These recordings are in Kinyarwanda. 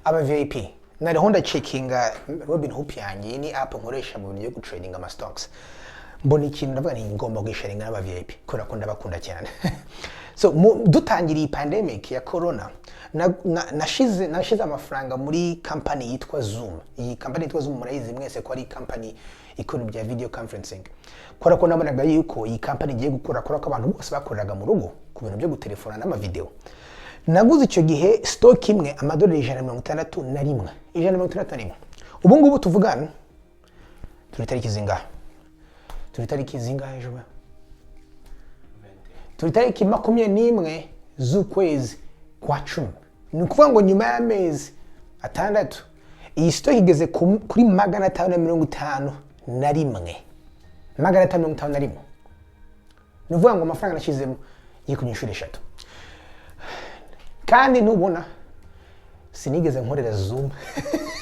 Aba VIP, nariho ndacheckinga Robinhood yanjye. Iyi ni app nkoresha mu buryo bwo gutradinga ama stocks. Mbona ikintu, ndavuga nti ngomba kwisharinga n'aba VIP kubera ko ndabakunda cyane. So dutangira iyi pandemic ya corona, nashize amafaranga muri company yitwa Zoom. Iyi company yitwa Zoom murayizi mwese ko ari company ikora ibya video conferencing, kubera ko nabonaga yuko iyi company igiye gukura, kubera ko abantu bose bakoreraga mu rugo ku bintu byo gutelefona n'amavideo. Naguze icyo gihe stock imwe amadolari 161, 161. Ubu ngubu tuvugana, turi tariki zingahe? Turi tariki zingahe ejo? Turi tariki 21 z'ukwezi kwa 10. Ni ukuvuga ngo nyuma y'amezi 6 iyi stock igeze kuri 551, 551. Ni ukuvuga ngo amafaranga nashyizemo yikubye inshuro 3. Kandi ntubona, sinigeze nkorera Zoom,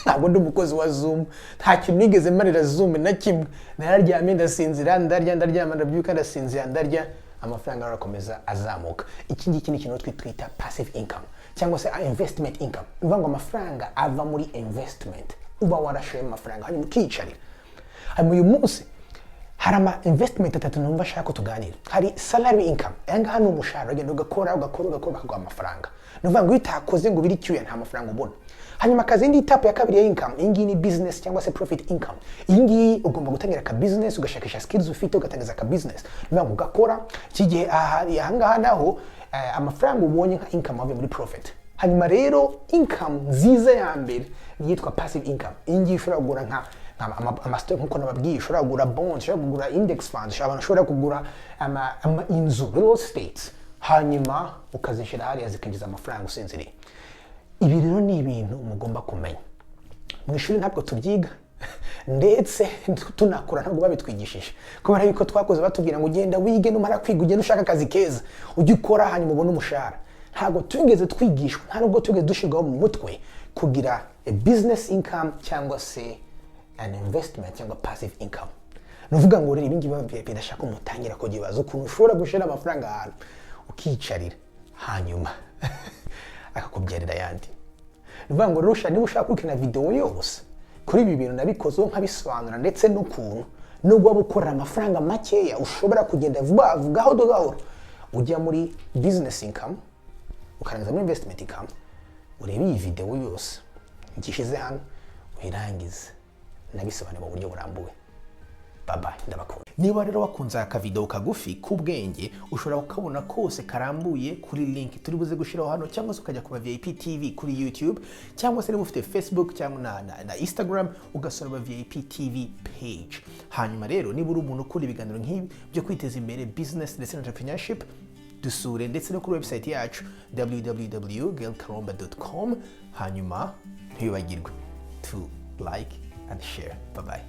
ntabwo ndi umukozi wa Zoom, nta kintu nigeze marira Zoom na kimwe. Nararyamye ndasinzira, ndarya, ndaryama, ndabyuka, ndasinzira, ndarya, amafaranga arakomeza azamuka. Iki ngiki ni ikintu twita passive income cyangwa se investment income. Ni ukuvuga ngo amafaranga ava muri investment uba warashoyemo amafaranga, hanyuma ukiyicarira. Hanyuma uyu munsi hari ama investment atatu numva ashaka ko tuganira. Hari salary income. Aya ngaha ni umushahara, uragenda ugakora, ugakora, ugakora, bakaguha amafaranga. Ni ukuvuga ngo iyo utakoze ngo ubire icyuya, nta mafaranga ubona. Hanyuma akazi, indi type ya kabiri ya income, iyi ngiyi ni business cyangwa se profit income. Iyi ngiyi ugomba gutangira aka business, ugashakisha skills ufite, ugatangiza aka business. Ni ukuvuga ngo ugakora iki gihe aha ngaha naho amafaranga ubonye nka income avuye muri profit. Hanyuma rero income nziza ya mbere ni iyitwa passive income. Iyi ngiyi ushobora kugura nka amastock nkuko nababwiye, ushobora kugura bonds, ushobora kugura index funds, ushobora kugura inzu, real estate, hanyuma ukazishyira hariya zikinjiza amafaranga usinziriye. Ibi rero ni ibintu mugomba kumenya. Mu ishuri ntabwo tubyiga, ndetse tunakura ntabwo babitwigishije, kubera yuko twakoze batubwira ngo ugenda wige, numara kwiga ugenda ushaka akazi keza, ujye ukora, hanyuma ubone umushahara. Ntabwo tugeze twigishwa, nta nubwo tugeze dushyirwaho mu mutwe kugira a business income cyangwa se an investment cyangwa passive income. Ni ukuvuga ngo rero ibi ngibi bidashaka umutangira kugibaza ukuntu ushobora gushyira amafaranga ahantu ukiyicarira, hanyuma akakubyarira ayandi. Ni ukuvuga ngo rero niba ushaka gukurikirana videwo yose kuri ibi bintu nabikozeho nkabisobanura, ndetse n'ukuntu nubwo waba ukorera amafaranga makeya ushobora kugenda vuba gahoro gahoro ujya muri business income, ukarangiza muri investment income, urebe iyi videwo yose ngishyize hano uyirangize, nabisobanuye mu buryo burambuye. Baba ndabakunda. Niba rero wakunze aka video kagufi k'ubwenge, ushobora kukabona kose karambuye kuri link turi buze gushyiraho hano, cyangwa se ukajya kuba VIP TV kuri YouTube, cyangwa se niba ufite Facebook cyangwa na Instagram, ugasura ba VIP TV page. Hanyuma rero niba uri umuntu ukunda ibiganiro nk'ibi byo kwiteza imbere, business ndetse na entrepreneurship, dusure ndetse no kuri website yacu www.gailkaromba.com. Hanyuma ntiwibagirwe to like and share. Bye bye.